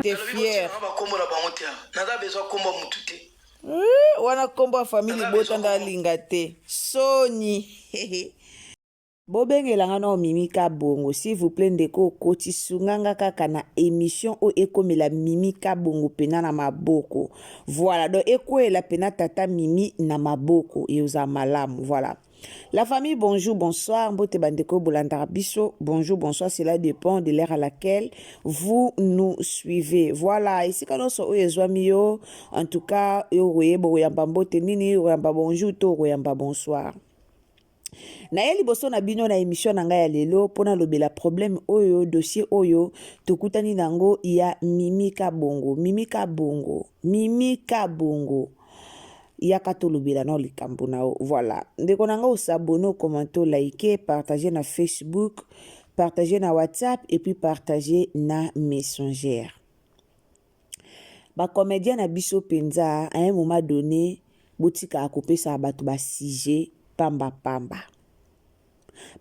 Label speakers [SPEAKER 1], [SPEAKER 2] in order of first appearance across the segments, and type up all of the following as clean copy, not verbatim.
[SPEAKER 1] te fier.
[SPEAKER 2] Bakombo na bango te, naza besoin kombo ya mutu te.
[SPEAKER 1] Wana kombo ya famille libota nde alinga te, soni. Bobengela nga nao Mimi Kabongo s'il vous plait. Ndeko okoti, sunga nga kaka na émission oyo ekomela Mimi Kabongo pena na maboko. Voilà, donc ekweyela pena tata Mimi na maboko, eozala malamu. Voilà la famille, bonjour, bonsoir, mbote bandeko bolandaka biso. Bonjour, bonsoir, cela dépend de l'heure à laquelle vous nous suivez. Voilà, esika nyonso oyo ezwami yo, en tout cas oyo koyeba koyamba mbote nini, koyamba bonjour to koyamba bonsoir. Naye liboso na bino na émission na ngai ya lelo mpona lobela problème oyo, dossier oyo tokutani nango ya Mimi Kabongo. Mimi Kabongo, Mimi Kabongo, yaka tolobela nao likambo na yo. Voilà, ndeko na ngai, os'abonner, ocommenter, olike, partage na Facebook, partage na WhatsApp et puis partage na Messenger. Bacomédien na biso mpenza, à un moment donné botikaka kopesaka bato basujet pambapamba.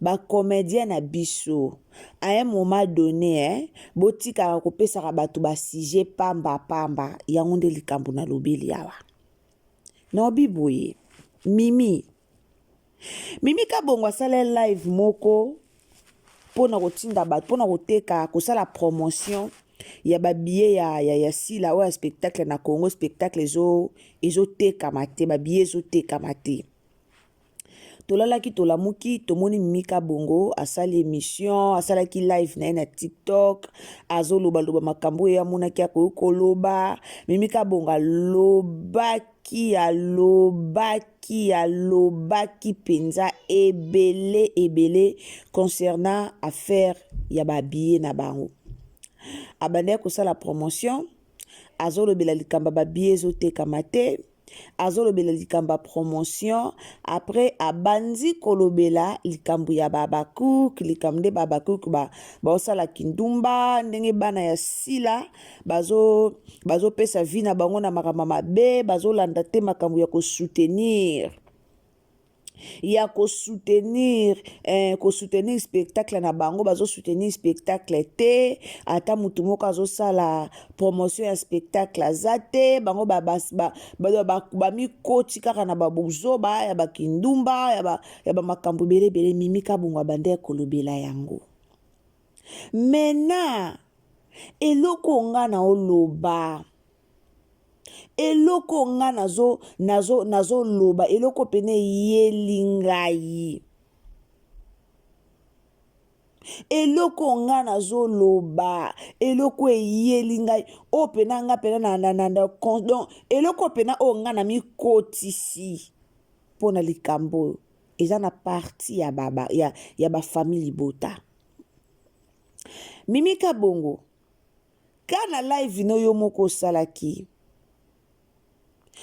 [SPEAKER 1] Bacomédien na biso, à un moment donné, botikaka kopesaka bato basujet pambapamba. Yango nde likambo nalobeli awa. Naobi boye, Mimi, Mimi Kabongo asala live moko mpona kotinda bato mpona koteka, kosala promotion ya babillet ya Sila oyo ya spectacle na Congo. Spectacle ezotekama te, babillet ezotekama te. Tolalaki, tolamuki, tomoni Mimi Kabongo asali émission, asalaki live na ye na TikTok, azolobaloba makambo oyo amonaki akoki koloba. Mimi Kabongo alobaki, alobaki, alobaki mpenza ebele ebele concernant affaire ya babillet na bango. Abandaki kosala promotion, azolobela likambo ya babillet ezotekama te, azolobela likambo ya promotion. Après abandi kolobela likambo ya babacook, likambo nde babacook baosala kindumba, ndenge bana ya Sila bazopesa vie na bango na makambo mabe, bazolanda te makambo ya kosoutenir, ya kosoutenir spectacle na bango, bazosoutenir spectacle te. Ata motu moko azosala promotion ya spectacle aza te. Bango bamikoti kaka na babuzoba ya bakindumba, ya bamakambo ebele ebele. Mimi Kabongo abanda ya kolobela yango. Mena eloko nga na oloba, eloko nga nazoloba, nazo, eloko pene eyeli ngai, eloko nga nazoloba, eloko eyeli ngai oyo pena nga pena na donc eloko pena oyo nga na mikotisi mpo na likambo oyo eza na partie ya bafamille libota. Mimi Kabongo, ka na live no yo moko osalaki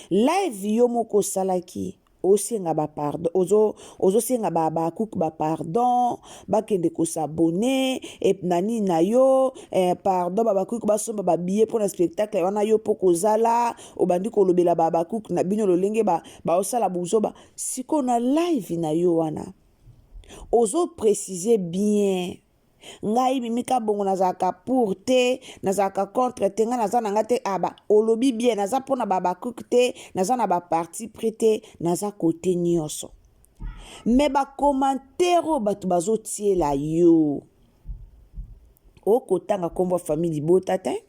[SPEAKER 1] live, yo moko osalaki, osenga bapardon, ozosenga bakuku bapardon, bakende kos'abonner na nini na yo, pardon, babakuku basomba babillet mpona spectacle wana. Yo mpo kozala obandi kolobela babakuku na bino lolenge baosala buzoba. Sikoyo na live na yo wana ozoprécise bien: ngai Mimi Kabongo nazalaka pour te, nazalaka contre te, ngai naza na ngai te. Aba olobi bien, naza mpona babakuku te, naza na baparti pris te, naza kote nyonso. Me bacommentaire oyo bato bazotiela yo, okotanga nkombo ya famille libota te.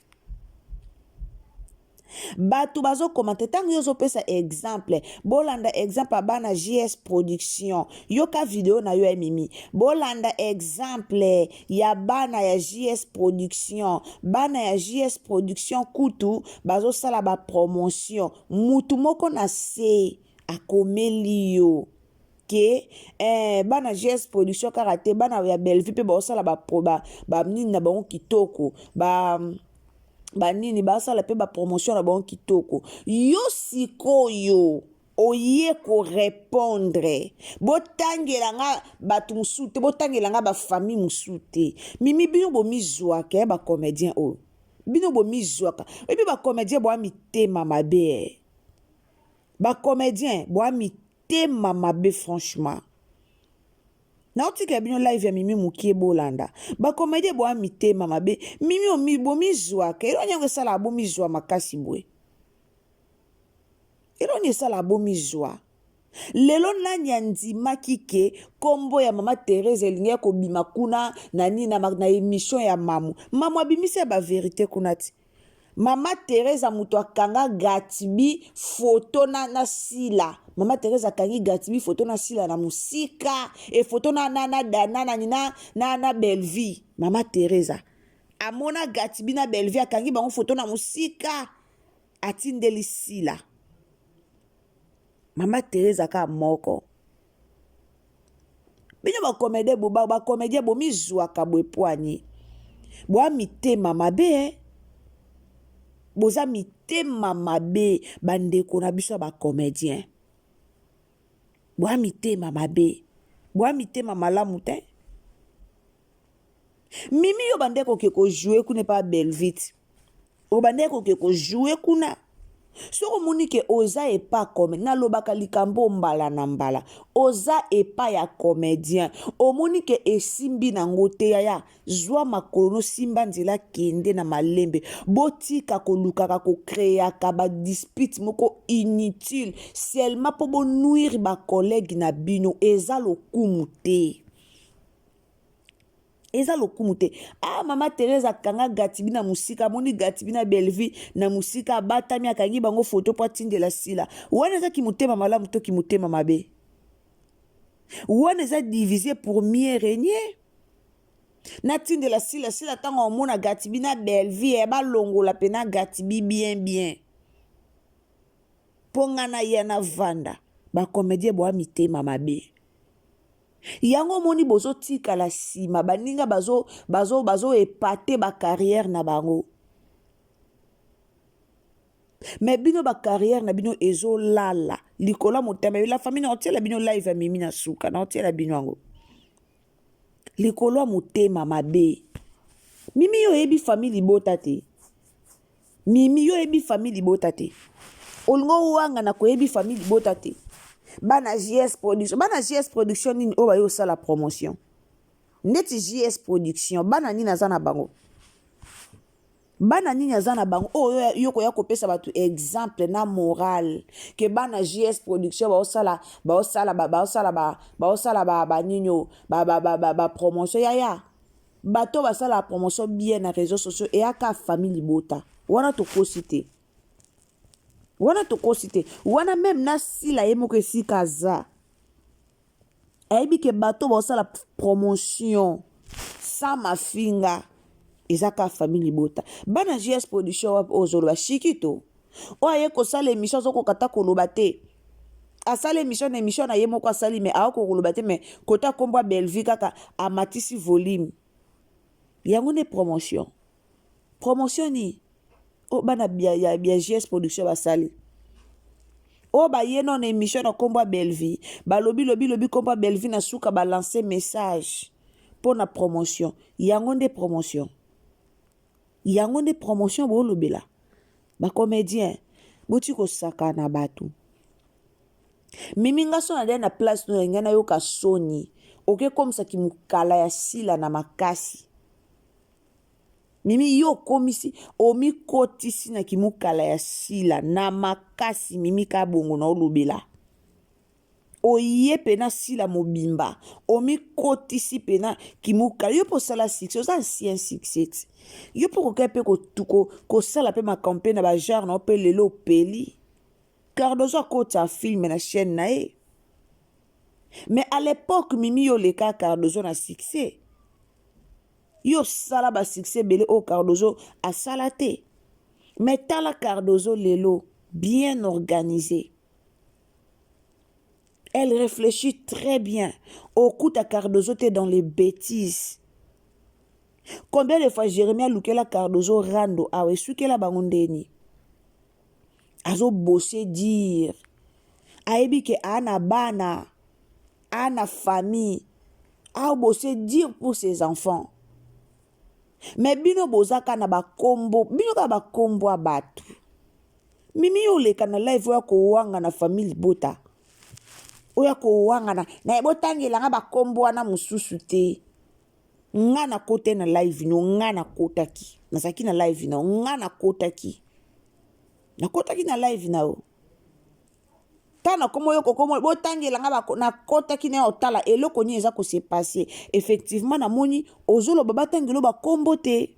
[SPEAKER 1] Bato bazocommenter ntango yo ozopesa exemple: bolanda exemple ya bana JS Production. Yoka video na yo ya Mimi: bolanda exemple ya bana ya JS Production. Bana ya JS Production kutu bazosala bapromotion. Mutu moko na se akomeli yo ke bana JS Production kaka te, bana ya Bellevue mpe baosala banini na bango kitoko, ba banini basala mpe bapromotion na bango kitoko. Yo sikoyo oye korépondre: botangela nga bato mosusu te, botangela nga bafamille mosusu te. Mimi, bino bomizwaka ya bacomédien oyo, bino bomizwaka. Oyebi, bacomédien boya mitema mabe, bacomédien boya mitema mabe, franchement. Naotikela bino live ya Mimi mukie bolanda. Ba comedien boa mitema mabe. Mimi omi bomizwaka. Eloko nini yango esalaka bomizwa makasi boye? Eloko nini esalaka bomizwa? Lelo nani andimaki ke kombo ya mama Therese elingaki kobima kuna na nini na, na emission ya mamu? Mamu abimisi ya ba verite kuna ti. Mama Theresa moto akanga Gatsby photo na, na Sila. Mama Theresa akangi Gatsby photo na Sila na mosika e photo na na na na na na, na, na Bellevue. Mama Theresa amona Gatsby na Bellevue akangi bango photo na mosika atindeli Sila. Mama Theresa kaka moko. Bino ba comedien bo ba comedien bomizuaka boye poani boa mitema mabe eh? Boza mitema mabe bandeko na biso ya ba comedien boa mitema mabe boa mitema malamu te mimi yo bandeko oke kojoue kuna epa belvite Obandaki koke ko jouer kuna. Soki omoni ke oza epa come nalobaka likambo mbala na mbala oza epa ya comedien omoni ke esimbi nango te yaya zwa makolo no simba nzela kende na malembe botika kolukaka ko creaka ba dispute moko inutile seulement po bo nuire ba collègue na bino eza lokumu te. Eza lokumu te. Ah mama Therese akanga Gatibi na musika, amoni Gatibi na Bellevue na musika, abatami akangi bango photo po atindela Sila. Wana eza kimotema malamu to kimotema mabe? Wana eza diviser pour mieux regner. Natindela Sila, Sila ntango amona Gatibi na Bellevue, eh, balongola pena Gatibi bien bien. Po nga na ya na vanda. Ba comedien boa mitema mabe. Yango omoni bozo tikala sima baninga bazo bazo bazo epate ba carrière na bango. Mais bino ba carrière na bino ezo lala likolo ya motema la famille na otiela bino live ya mimi na suka na otiela bino yango likolo ya motema mabe. Mimi yo oyebi famille libota te. Mimi yo oyebi famille libota te. Olingo owanga na koyebi famille libota te. Bana JS production, bana JS production nini oyo baye osala promotion? Ndeti JS production, bana nini aza na bango? Bana nini aza na bango oyo yo koya kopesa bato exemple na morale ke bana JS production baosala baosala baosala baosala ba ba nini ba ba ba ba promotion yaya Bato oyo basalaka promotion bien na reseaux sociaux eya kaka famille libota wana tokosi te wana tokosi te wana meme na sila ye moko esika aza ayebi ke bato baosala promotion sans mafinga eza kaka famille libota bana js production wapi oyo ozoloba shikito oyo aye kosala émission azokoka ata koloba te asala émission na émission na ye moko asali me akoka koloba te me kota nkombo ya bellevue kaka amatisi volume yango nde promotion promotion nini oyo bana ya, ya, ya gs production basali oyo baye no na émission na nkombo ya bellevue balobi lobi lobi nkombo ya bellevue na suka balance message mpo na promotion yango nde promotion Yango nde promotion bolobela? Ba comedien boti kosakana batu. Mimi nga so na na place no ngai nayoka soni oke komisa kimukala ya sila na makasi. Mimi yo okomisi omikotisi na kimukala ya sila na makasi mimi kabongo na olobela. Oye pena sila mobimba omikotisi pena kimukala yo mpe osala succès oza ancien succès ti yo mpe okokaki mpe kosala mpe makambo mpe na bagenre na yo mpe lelo opeli cardozo akotisa filme na chaîne na ye mais à l'époque mimi yo oleka cardozo na succès yo osala ba succès ebele oyo cardozo asala te mais tala cardozo lelo bien organisé Elle réfléchit très bien. Okuta Cardozo te dans les bêtises. Combien de fois Jérémie alukela Cardozo rando awa esukela bango ndeni. Azo bosser dire. Ayebi ke ana bana, ana famille. A bosser dire pour ses enfants. Mais bino bozaka na bakombo, bino kaka bakombo ya bato. Mimi yo oleka na live oya kowanga na famille libota. Oya kowangana naye, botangela nga bakombo wana mosusu te. Nga nakota na live no, nga nakotaki, nazalaki na live na nga, nakotaki, nakotaki na live na yo. Ntango nakoma oyo kokoma, botangela nga, nakotaki na yo otala eloko nini eza kose passer. Effectivement, namoni ozoloba batangela bakombo te.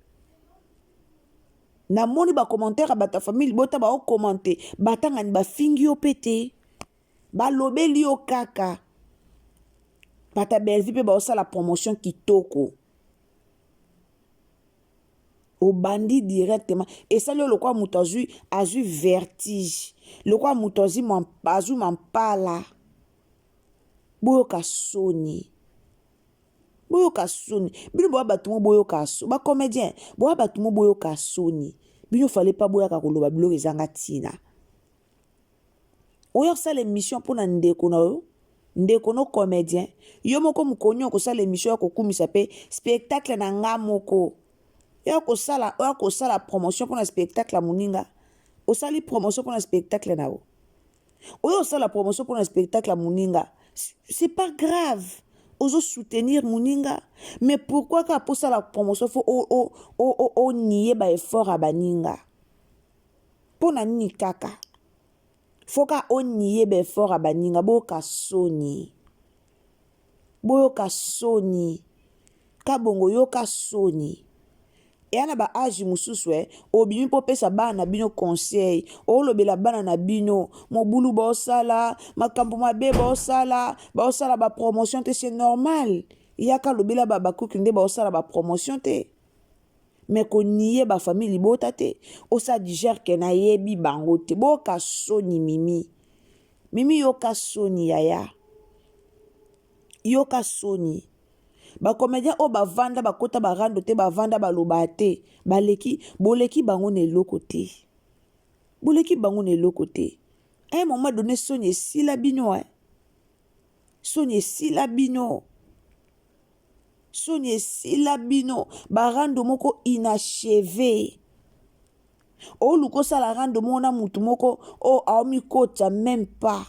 [SPEAKER 1] Namoni bacommentaire ya bato ya famille libota baokommente, batangani bafingi yo mpe te, balobeli yo kaka. Bata Bellevue mpe baosala promotion kitoko, obandi directement, esali oyo lokola moto azwi vertige, lokola moto azwi mampala. Boyoka soni, boyoka soni. Bino boya bato mo, boyoka so bacomédien, boya bato mo, boyoka soni. Bino fale pa boyaka koloba biloko ezanga ntina. Oyo kosala émission mpona ndeko na yo, ndeko no comédien, yo moko mokoni okosala émission ya kokumisa mpe spectacle na nga moko, oyo kosala, oyo kosala promotion mpona spectacle ya moninga. Osali promotion mpona spectacle na yo, oyo osala promotion mpona spectacle ya moninga, c'est pas grave, ozosoutenir moninga. Mais pourquoi kaka mposala promotion faut onie baeffort ya baninga? Mpo na nini kaka faut ka onie baeffort ya baninga? Boyoka soni, boyoka soni. Kabongo, yoka soni. Eya na baage mosusu e obimi mpo opesa bana na bino conseil, olobela bana na bino mobulu, baosala makambo mabe, baosala bapromotion te. C'est normal, yaka lobela bakuki nde baosala bapromotion te, mais konie bafamille libota te, osala digère ke nayebi bango te. Boyoka soni. Mimi, Mimi, yoka soni yaya, yoka soni. Bacomédien oyo bavanda, bakota barando te, bavanda, baloba te, baleki, boleki bango na eloko te, boleki bango na eloko te. À un moment donné, soni esila bino, eh? Soni esila bino, soni esila bino. Barando moko inachevé, oluka osala rando moko na mutu moko oyo aomikota même pas,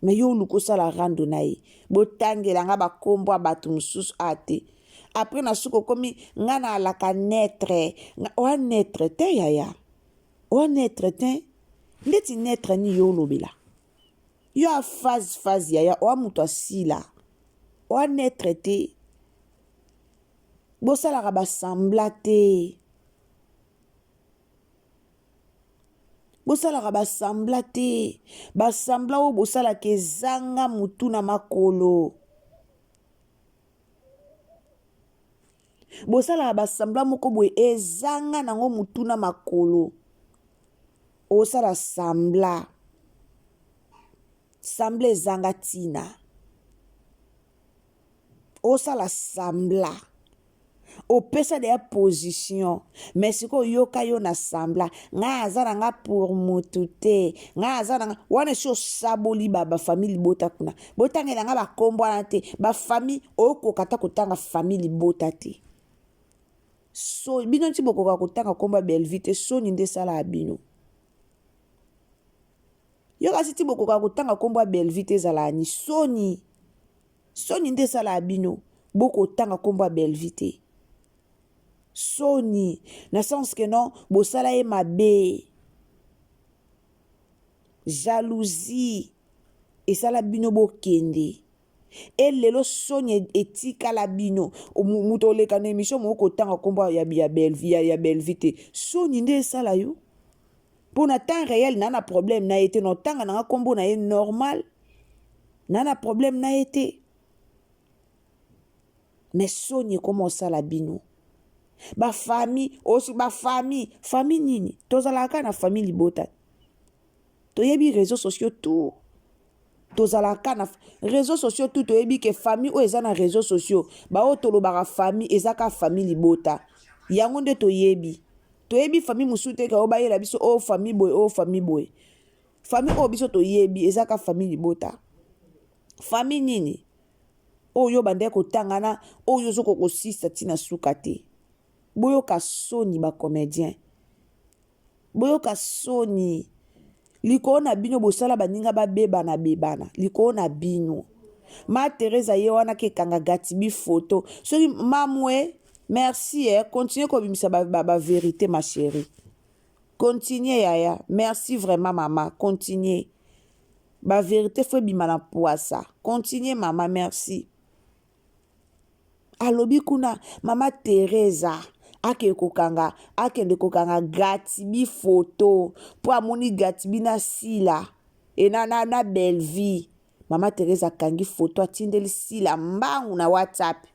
[SPEAKER 1] mais yo oluka osala rando na ye. Botangela nga bakombo ya bato mosusu a te. Après na suki okomi nga na alaka neutre. Oa neutre te yaya, oa neutre te. Ndeti neutre ni yo olobela yo a phase phase yaya, oa moto asila, oa neutre te. Bosalaka basemblant te, bosalaka basemblant te. Basemblant oyo bosalaka ezanga motu na makolo. Bosalaka basemblant moko boye ezanga nango motu na makolo. Osala semblant, semblant ezanga ntina. Osala semblant, opesa deya position, mais sikoyo yoka yo na semblant. Ngai aza na nga pour mutu te, ngai aza na nga wana. Esi osaboli bafamille libota kuna, botangela nga bakombo wana te. Bafamille oyokoka ata kotanga famille libota te. So bino nti bokoka kotanga nkombo ya Bellevue te, soni nde esalaka bino. Yo kasi ti bokoka kotanga nkombo ya Bellevue te, ezalaka ni soni, soni nde esalaka bino. Bokotanga nkombo ya Bellevue te, soni na sens que non, bosala ye mabe. Jalousie esala bino bokende e lelo, soni etikala bino. Moto oleka na émission moko kotanga nkombo ya Bellevue te, soni nde esala yo. Mpo na temps réel na na problème na ye te, na otanga nanga nkombo na ye normal, na na problème na ye te, mais soni ekoma osala bino. Bafamille osi, bafamille, famille nini? Tozalaka kaka na famille libota. Toyebi réseaux sociaux tout, tozalaka na réseaux sociaux tout. Toyebi ke famille oyo eza na réseaux sociaux, baoyo tolobaka famille, eza kaka famille libota. Yango nde toyebi. Toyebi famille mosusu te, ka oyo bayela biso oyo famille boye, oyo famille boye. Famille oyo biso toyebi eza kaka famille libota. Famille nini oyo bandeki kotangana, oyo ozokoka kosisa ntina suka te? Boyoka soni bacomédien, boyoka soni. Likolo na bino bosala baninga babebana bebana likolo na bino. Ma Teresa ye wana kekanga Gatibi photo. Soki mamwe merci eh, continue kobimisa ba, ba, ba verite ma chérie. Continue yaya, merci vraiment mama, continue. Ba verite faut ebima na puasa. Continue mama, merci. Alobi kuna mama Teresa akende kokanga akende kokanga Gatibi photo mpo amoni Gatibi na Sila e na, na, na Bellevue. Mama Teresa akangi photo atindeli Sila mbangu na WhatsApp.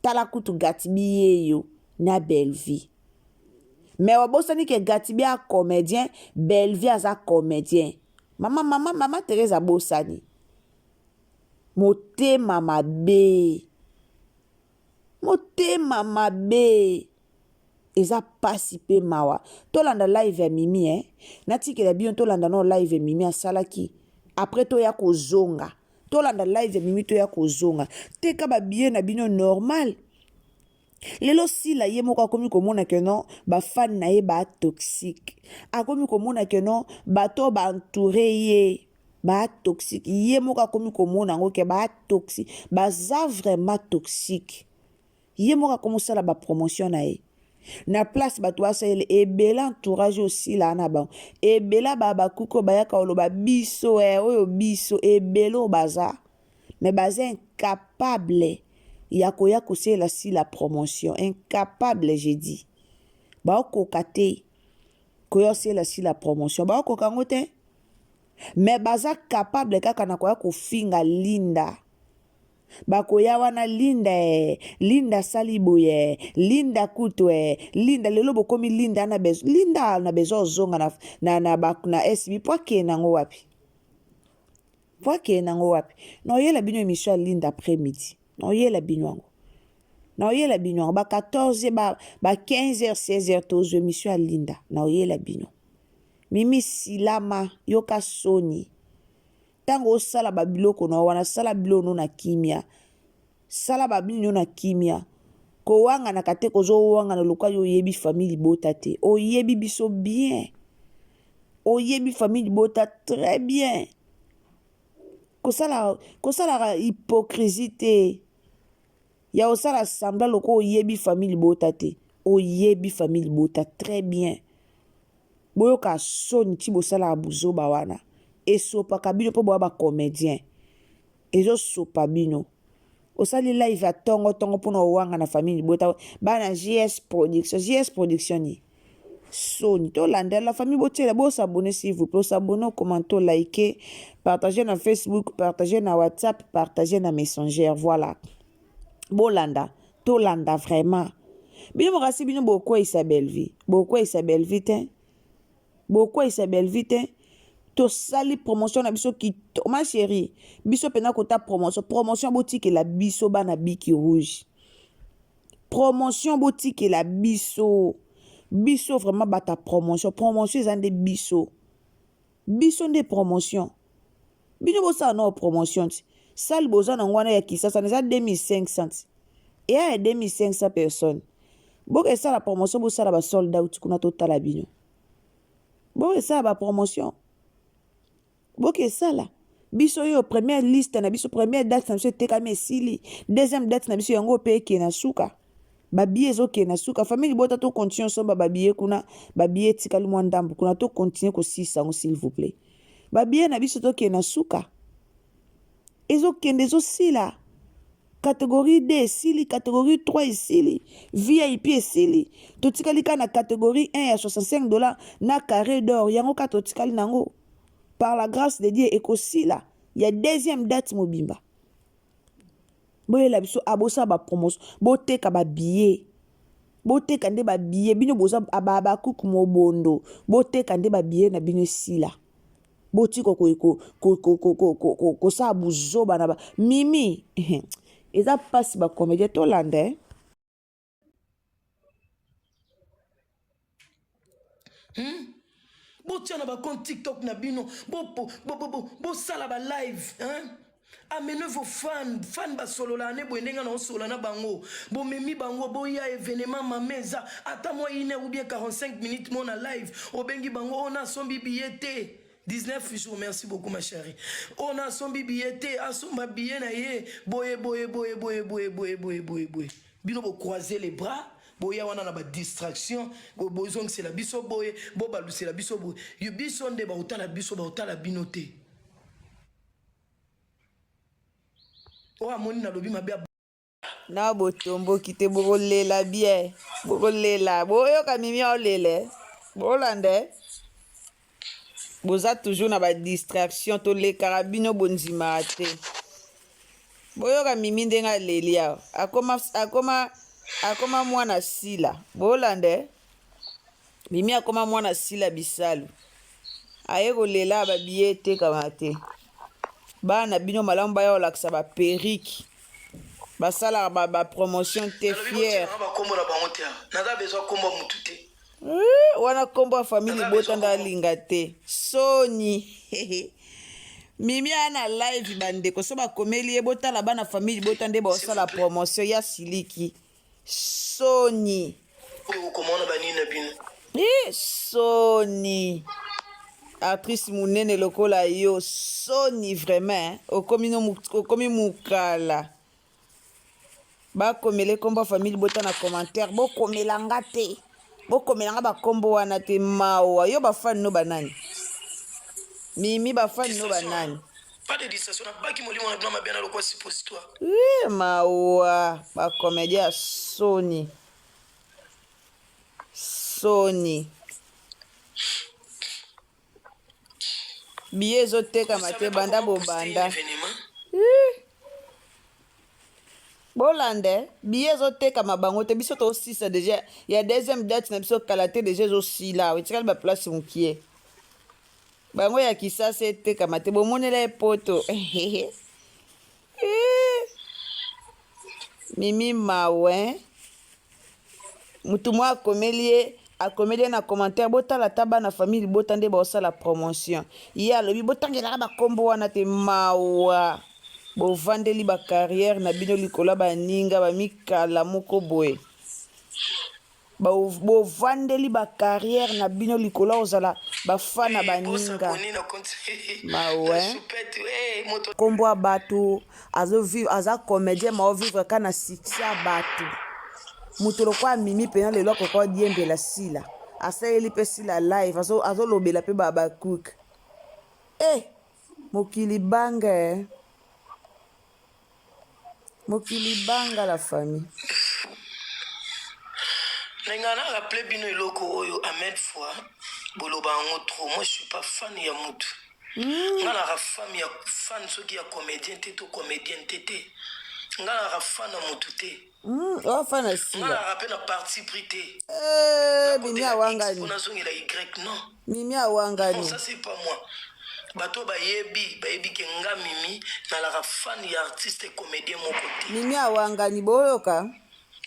[SPEAKER 1] Tala kutu Gatibi yeyo na Bellevue. Mais wabosani ke Gatibi a comédien, Bellevue aza comédien. Mama mama mama Teresa abosani. Motema mabe. Motema mabe. Eza pasi pe mawa. Tolanda live ya Mimi eh. Natikela bino tolanda no live ya Mimi asalaki. Après toya kozonga. Tolanda live ya Mimi toya kozonga. Teka ba billet na bino normal. Lelo Sila ye moko akomi komona que non ba fan na ye ba toxique. Akomi komona que non bato ba entouré ye ba toxique. Ye moko akomi komona yango ke ba toxique. Baza vraiment toxique. Ye moko akomi kosala ba promotion na ye. Na place bato basalela ebele entourage oyo Sila na bango. Ebele ba bakuko bayaka koloba biso eh, oyo biso ebele oyo baza. Mais baza incapable ya koya kosalela Sila promotion. Incapable je dis. Baokoka te koya kosalela Sila promotion. Baokoka yango te. Mais baza capable kaka na koya kofinga Linda. Bakoya wana Linda eh, Linda asali boye, Linda kutu eh, Linda lelo bokomi Linda na besoin, Linda na besoin ozonga na na na, na, na SB po akende nango wapi? Po akende nango wapi? Naoyela bino émission ya Linda après midi. Naoyela bino yango. Naoyela bino yango ba 14 ba, ba 15h 16h tozwa émission ya Linda. Naoyela bino. Mimi silama yoka soni. Ntango osala ba biloko na wana sala biloko no na kimia. Sala ba bino na kimia. Kowanganaka te kozowangana lokola yo oyebi famille libota te. Oyebi biso bien. Oyebi famille libota très bien. Kosala kosalaka hypocrisie te. Ya osala semblant lokola oyebi famille libota te. Oyebi famille libota très bien. Boyoka soni ti bosalaka buzoba wana. Esopaka bino mpo boya ba comédien. Ezosopa bino. Osali live ya tongo tongo mpona owanga na famille libota bana JS production. JS production ni soni tolandela la famille botiela bosabone s'il vous plaît osabone okomante olike partage na Facebook partage na WhatsApp partage na Messenger voilà bolanda tolanda vraiment bino mokasi bino bokweyisa Bellevue bokweyisa Bellevue te bokweyisa Bellevue te tosali promotion na biso kitoko ma chérie biso mpena kota promotion promotion botikela biso bana biki rouge promotion botikela biso biso vraiment bata promotion promotion eza nde biso biso nde promotion bino bosala nao promotion ti sale boza nango wana ya kisasa eza 2500 ti eya ya 2500 personnes boka esala promotion bosala ba sold out kuna totala bino boka esala ba promotion boka esala biso oyo première liste na biso première date na biso etekami esili deuxième date na biso yango mpe ekee na suka babiye ezokende na suka famille libota to continue osomba babiye kuna babiye etikali mwa ndambo kuna to continue kosilisa yango s'il vous plaît babiye na biso tokende na suka ezokende ezosila catégorie D esili catégorie 3 esili VIP esili totikali kaka na catégorie 1 ya 65 $ na carré d'or yango kaka totikali nango par la grâce de Dieu ekosila ya deuxième date mobimba boyela biso abosala bapromotion boteka babillet boteka nde babillet bino boza bakuku mobondo boteka nde babillet na bino esila botika kosala buzoba na ba mimi eza mpasi bacomédien tolanda eh?
[SPEAKER 2] Botia na bacompte TikTok na bino, bosala ba live, hein? Amenez vos fans, fans basolola ne boye ndenge na osola na bango. Bomemi bango boya événement mama eza ata mwa une heure ou bien 45 minutes mona live, obengi bango ona asombi billet te. 19 jours, merci beaucoup ma chérie. Oyo na asombi billet te, asomba billet na ye boye boye boye boye boye boye boye boye boye. Bino bo croiser les bras, boya wana na ba distraction, bozongisela biso boye, bobalusela biso boye. Yo biso nde baotala biso, baotala bino te. Oyo amoni nalobi mabe.
[SPEAKER 1] Na botomboki te, bokolela bien, bokolela, boyoka Mimi aolela, bolanda. Eh? Boza toujours na ba distraction, tolekaka bino bondimaka te. Boyoka Mimi ndenge aleli awa, akoma, akoma, akoma mwana sila, bolanda. Eh? Mimi akoma mwana sila bisalu, aye kolela ba billet etekama te. Bana bino malamu baya kolakisa ba perruque, basalaka ba, ba promotion te. Fier
[SPEAKER 2] bakombo na bango te, naza besoin kombo ya mutu te.
[SPEAKER 1] Wana kombo ya famille libota nde alinga te, soni. Mimi aya na live, bandeko so bakomeli ye, botala bana famille libota nde baosala promotion ya siliki, soni.
[SPEAKER 2] Okomona banini na bino.
[SPEAKER 1] Eh, soni, actrice monene lokola yo, soni vraiment. Okomi no, okomi mokala, bakomela ekombo ya famille bota na commentaire, bokomela nga te, bokomela nga bakombo wana te. Mawa yo, bafani no banani? Mimi, bafani no banani?
[SPEAKER 2] Pas de distraction, nabaki molimo na bino mabe na lokwa suppositoire.
[SPEAKER 1] Eh, mawa, bacomédien ya soni, soni. Biye ezotekama te banda bobanda. Bolanda, biye ezotekama bango te. Biso tosisa déjà ya deuxième date na biso kala te, déjà ezosila, etikali baplace mokie. Bango ya Kisasa etekama te, bomonela ye poto. Mimi mawe, mutu moko akomeli ye, akomeli ye na commentaire, botala ata bana famille libota nde baosala promotion. Ye alobi botangelaka bakombo wana te. Mawa, bovandeli bacarrière na bino likolo ya baninga bamikala moko boye. Bovandeli bacarrière na bino likolo ya kozala bafana baninga. Mawe, nkombo ya bato azovivre, aza comédien, ma ovivre ka na succès ya bato. Moto lokola Mimi mpena lelo akoka odiembela Sila, asaleli mpe Sila live, azolobela mpe bacook. E mokili banga, eh. Mokili banga, la famille.
[SPEAKER 2] Ndenge na rappele bino eloko oyo, Ahmed fois boloba yango trop, moi je suis pas fan ya mutu. Nga naka fan ya fan soki ya comédien te to comédienne te te, nga naka fan ya mutu te.
[SPEAKER 1] Oyo fan ya
[SPEAKER 2] Nga
[SPEAKER 1] Sila.
[SPEAKER 2] naka mpe na parti pris te.
[SPEAKER 1] Eh, Mimi awangani.
[SPEAKER 2] Mpo nazongela Y, non.
[SPEAKER 1] Mimi awangani.
[SPEAKER 2] Non, ça c'est pas moi. Bato bayebi, bayebi ke nga Mimi nalaka fan ya artiste comédien moko te.
[SPEAKER 1] Mimi awangani, boyoka.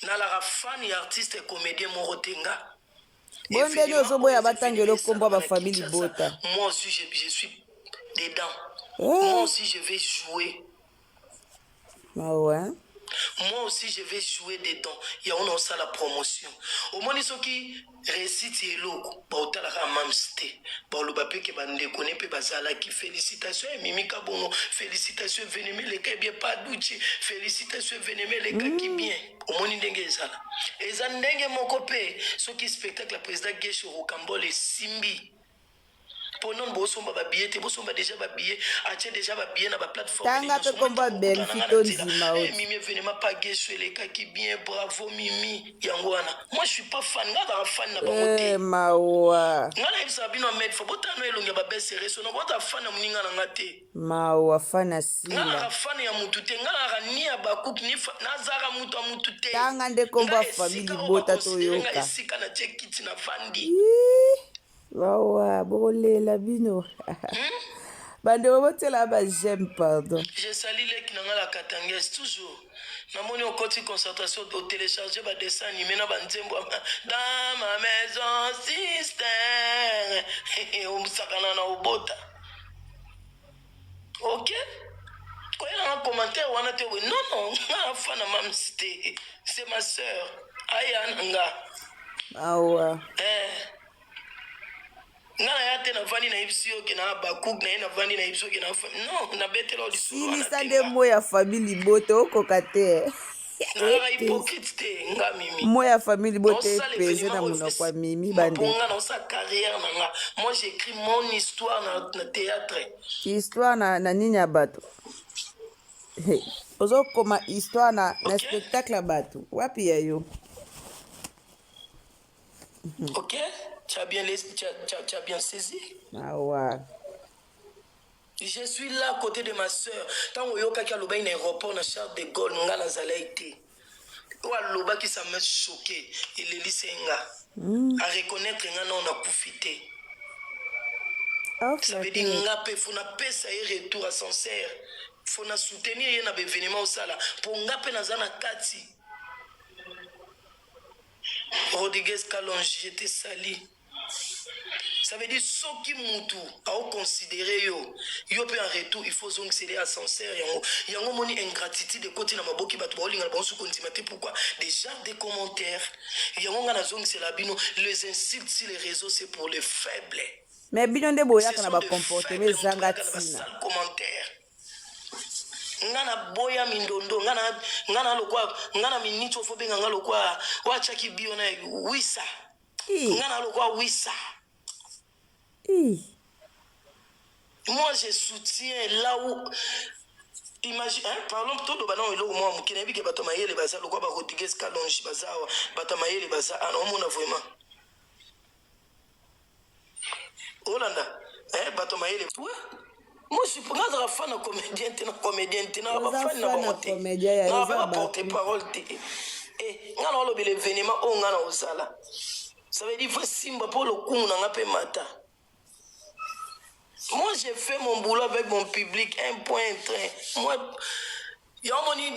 [SPEAKER 2] Nalaka fan ya artiste comédien moko te nga.
[SPEAKER 1] Bondeni ozoboya batangela okombo ya bafamille libota.
[SPEAKER 2] Moi aussi je suis dedans. Eh. Moi aussi je vais jouer.
[SPEAKER 1] Mawa.
[SPEAKER 2] Moi aussi je vais jouer dedans. Yango na osala promotion. Omoni soki réussite eloko baotalaka mams te, baloba mpe ke bandeko ne mpe bazalaki. Félicitation ya Mimi Kabongo, félicitation, événement eleka bien. Paduchi, félicitation, événement elekaki bien. Omoni ndenge ezala, eza ndenge moko mpe soki spectacle ya président Gesho Rocambole esimbi, mpo non bosomba babillet te, bosomba déjà babillet, atie déjà babillet na baplateforme.
[SPEAKER 1] Tanga mpe kombo ya Belfi to ndima oti.
[SPEAKER 2] Mimi, événement pa Gesho elekaki bien, bravo Mimi. Yango wana, moi je suis pas fan, nga azaka fan na bango te.
[SPEAKER 1] Eh, mawa.
[SPEAKER 2] Nga nayebisaka bino Ahmed fo botala no elongi ya babesere so nabota fan ya moninga na nga te.
[SPEAKER 1] Mawa, fan ya
[SPEAKER 2] Nga
[SPEAKER 1] Sila.
[SPEAKER 2] naka fan ya mutu te, nga naka ni ya bakuki ni nazaka mutu ya mutu te.
[SPEAKER 1] Tanga nde kombo ya
[SPEAKER 2] Nga
[SPEAKER 1] famille
[SPEAKER 2] esika oyo
[SPEAKER 1] libota
[SPEAKER 2] baconsidere nga
[SPEAKER 1] toyoka.
[SPEAKER 2] esika natie kiti na vandi.
[SPEAKER 1] Ih, mawa, bokolela bino bandeko, botiela ba j'aime, pardon.
[SPEAKER 2] Je sali leki na nga la katanges toujours. Namoni okoti concentration, otélécharge badessin animé na banzembo dans ma maison sister, osakana na obota. Ok, koyelanga commentaire wana te. Non non, nga na fan na mams te, c'est ma sœur, aya na nga.
[SPEAKER 1] Mawa.
[SPEAKER 2] Eh. Nga na ya te na vandi na yebisi yo ke na Habacuc na ye na vandi na yebisi yo ke na non na betela yo lisolo wana
[SPEAKER 1] Silisa
[SPEAKER 2] te
[SPEAKER 1] nde
[SPEAKER 2] nga.
[SPEAKER 1] mot ya famille libota okoka te.
[SPEAKER 2] Nazalaka hypocrite te nga Mimi.
[SPEAKER 1] Mot ya famille libota
[SPEAKER 2] Naosala
[SPEAKER 1] epese
[SPEAKER 2] événement
[SPEAKER 1] na
[SPEAKER 2] oyo
[SPEAKER 1] monoko ya Mimi
[SPEAKER 2] mpo
[SPEAKER 1] bandeko.
[SPEAKER 2] nga naosala carrière na nga. Moi j'écris mon histoire na, na théâtre.
[SPEAKER 1] Histoire na, na nini ya bato. Ozokoma histoire na, na
[SPEAKER 2] Ok?
[SPEAKER 1] spectacle ya bato. Wapi ya yo?
[SPEAKER 2] Ok? Tu as bien, tu as, tu as, tu as bien saisi?
[SPEAKER 1] Awa.
[SPEAKER 2] Je suis là à côté de ma sœur. Tango oyokaki alobaki na aéroport na Charles de Gaulle, nga nazalaki te. Oyo alobaki ça m'a choqué. Elelisi nga. Mm. A reconnaître nga nao nakufi te.
[SPEAKER 1] Oh,
[SPEAKER 2] Ça veut dire nga pe faut napesa ye retour ascenseur. Faut na soutenir ye na ba événement osala. Po nga pe naza na kati. Rodriguez Kalonji, je te salue. Ça veut dire soki mutu ao considérer yo, yo pe en retour il faut zongisele ascenseur yango. Yango moni ingratitude ekoti na maboki bato baolinga na bango su kondima te pourquoi déjà des commentaires. Yango nga nazongisela bino les insultes sur les réseaux c'est pour les faibles.
[SPEAKER 1] Mais bino nde
[SPEAKER 2] Ce
[SPEAKER 1] boyaka na
[SPEAKER 2] sont
[SPEAKER 1] ba
[SPEAKER 2] des
[SPEAKER 1] comportement
[SPEAKER 2] faibles moto
[SPEAKER 1] ezanga
[SPEAKER 2] bayaka na ba
[SPEAKER 1] tina.
[SPEAKER 2] sale commentaire. Nga na boya mindondo nga na nga na lokwa nga na minute oyo fo benga nga lokwa oyo atiaki bio na wisa nga na lokwa wisa. Moi je soutiens là où imagine hein, parlons toloba nao eloko mwa moke nayebi ke bato ya mayele baza lokwa ba Rodriguez Kalonji baza awa bato ya mayele baza awa naomona vraiment Olanda eh bato mayele. Ouais. Moi je suis nga azaka fan na comédien te na comédien te na ba fan na bango te. Na ba porte parole te. Eh nga na olobela événement oyo nga na ozala. Ça veut dire faut simba po lokumu na nga pe mata. Moi j'ai fait mon boulot avec mon public un point un train. Moi ya omoni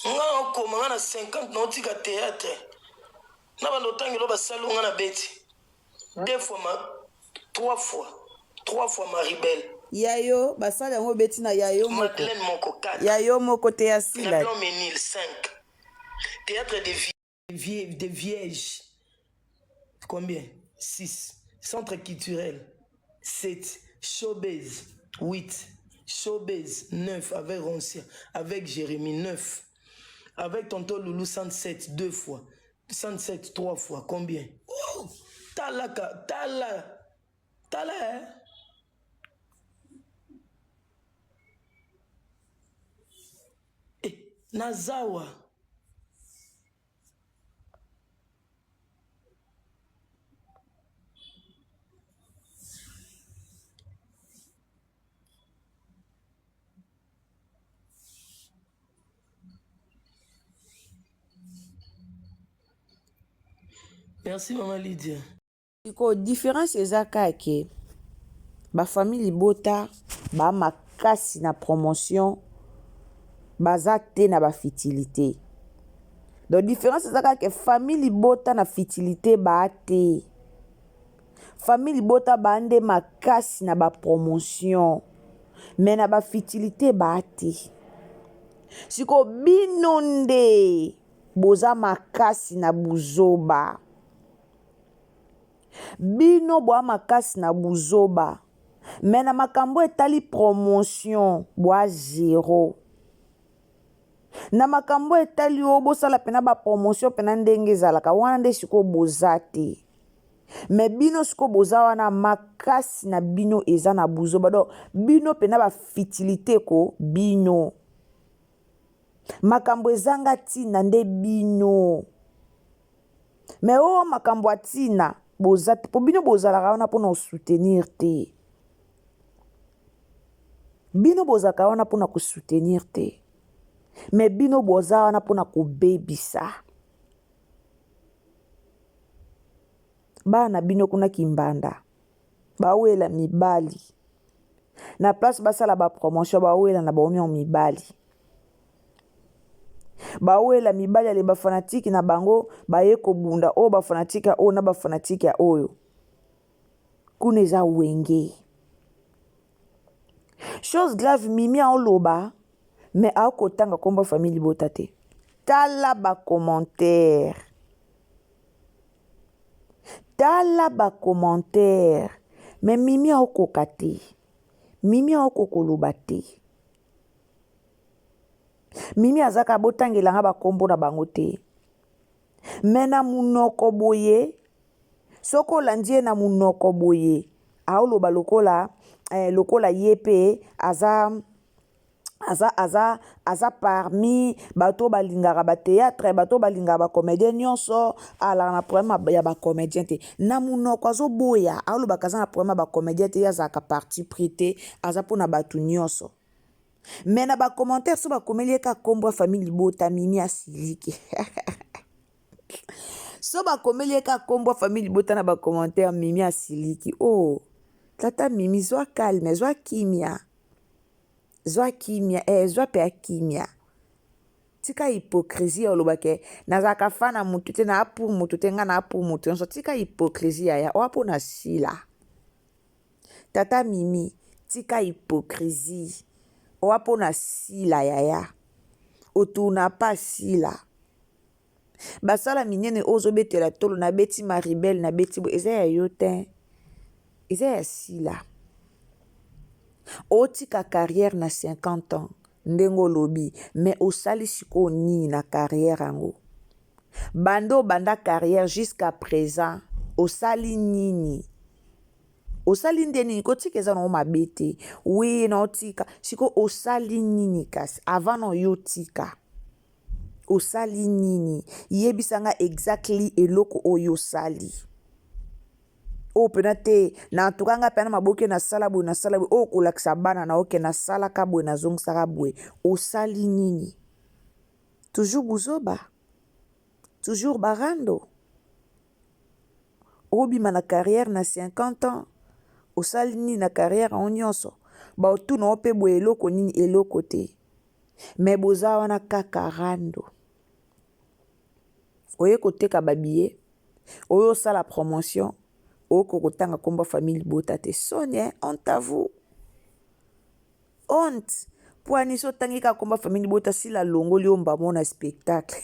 [SPEAKER 2] nga nakoma nga na 50 naotika théâtre na bando otangelo basali nga na beti deux fois ma trois fois trois fois maribel
[SPEAKER 1] ya yo basali yango obeti na ya yo moko
[SPEAKER 2] madeleine moko 4
[SPEAKER 1] ya yo moko te ya
[SPEAKER 2] na
[SPEAKER 1] sila
[SPEAKER 2] blanc menil 5 théâtre de vie de Viège, combien 6. Centre culturel, 7. Showbase, 8. Showbase, 9. Avec Roncia, avec Jérémy, 9. Avec Tonton Loulou, 107, deux fois. 107, trois fois. Combien Oh Talaka, Tala, Tala, hein Eh, Nazawa. Merci maman Lydia.
[SPEAKER 1] Sikoyo difference eza kaka ke ba famille libota ba makasi na promotion baza te na ba futilite. Donc difference eza kaka ke famille libota na futilite ba te. Famille libota ba nde makasi na ba promotion mais na ba futilite ba te. Sikoyo bino nde boza makasi na buzoba. Bino boa makasi na buzoba mais na makambo etali promotion boa zero. Na makambo etali o bosala pena ba promotion pena ndenge ezalaka wana nde sikoyo boza te. Mais bino sikoyo boza wana makasi na bino eza na buzoba donc bino pena ba futilite ko bino. Makambo ezanga tina nde bino. Mais oyo makambo ya tina boza te po bino bozalaka wana pona ko soutenir te. Bino bozalaka wana pona ko soutenir te. Mais bino boza wana pona kobebisa. Bana na bino kuna kimbanda bawela mibali na place basala ba promotion bawela na bango mibali. Bawela mibali ale ba fanatique na bango baye kobunda oyo ba fanatique ya oyo na ba fanatique ya oyo. Kuna eza wenge. Chose grave Mimi aoloba mais akotanga kombo famille libota te. Tala ba commentaire. Tala ba commentaire. Mais Mimi aokoka te. Mimi aokoka koloba te. Mimi azaka botangela nga ba kombo na bango te. Mais na munoko boye soki olandi ye na munoko boye aoloba lokola eh, lokola ye pe aza aza aza aza parmi bato oyo balingaka batheatre bato oyo balingaka bacomédien nyonso alaka na problème ya bacomédien te na monoko azoboya alobaka aza na problème ya bacomédien te ye azalaka parti pris te aza mpona bato nyonso me na bacommentaire so bakomeli ye kaka nkombo ya famille libota mimi asiliki so bakomeli ye kaka nkombo ya famille libota na bacommentaire mimi asiliki o oh, tata mimi zwa calme zwa kimia Zwa kimia eh zwa pe kimia. Tika hypocrisie oloba ke nazalaka fan na mutu te na pour mutu te nga na pour mutu nyonso tika hypocrisie yaya oa mpo na sila tata mimi tika hypocrisie oa mpo na sila yaya otourna pa sila Basala minene oyo ozobetela tolo na beti maribel na beti bo eza ya yo te eza ya sila otika carrière na 50 ans ndenge olobi mais osali sikoyo nini na carrière yango banda obanda carrière jusqu'à présent osali nini osali nde nini kotika eza nango mabe te wi na otika sikoyo osali nini kasi avant na yo otika Osali nini? Yebisa nga exactly eloko oyo osali. Oyo pena te, na en tout cas nga pena maboke nasala boye nasala boye, oyo kolakisa bana na yo ke nasalaka boye nazongisaka boye. Osali nini? Toujours buzoba? Toujours ba rando? Obima na carrière na 50 ans, osali nini na carrière yango nyonso? Baotuna yo pe boye eloko nini? Eloko te. Mais boza wana kaka rando. Oye koteka ba billets, oye osala promotion, okoki kotanga kombo ya famille libota te. Soni hein, honte à vous. Honte. Po ani so otangi kaka kombo ya famille libota sila alongoli yo mbamo na spectacle.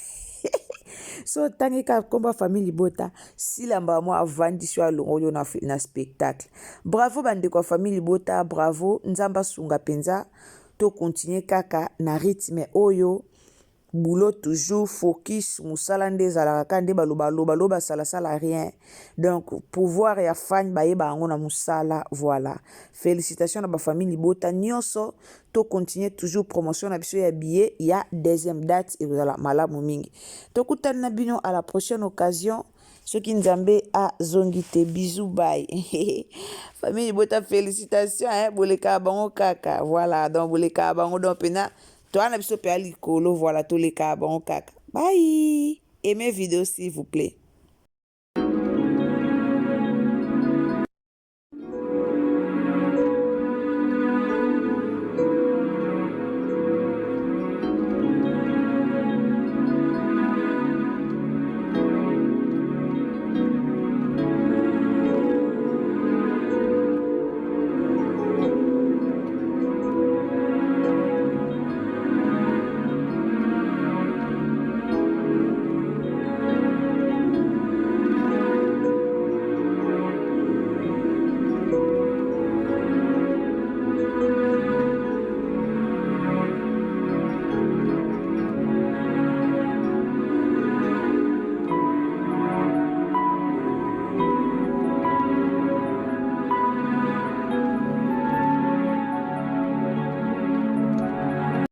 [SPEAKER 1] so otangi kaka kombo ya famille libota sila mbamo avandisi yo alongoli yo na, na spectacle. Bravo bandeko ya famille libota, bravo. Nzambe asunga mpenza. To continuer kaka na rythme oyo boulot toujours focus musala nde ezalaka kaka nde baloba loba loba sala sala rien donc pouvoir ya fan bayeba yango na musala voilà felicitations na ba famille libota nyonso to continuer toujours promotion na biso ya billet ya deuxième date ekozala malamu mingi tokutani na bino à la prochaine occasion Soki nzambe a zongi te bisous bye famille libota felicitation hein bolekaka bango kaka voilà donc bolekaka bango donc pena toa na biso pea likolo voilà tolekaka bango kaka bye aimez video s'il vous plaît.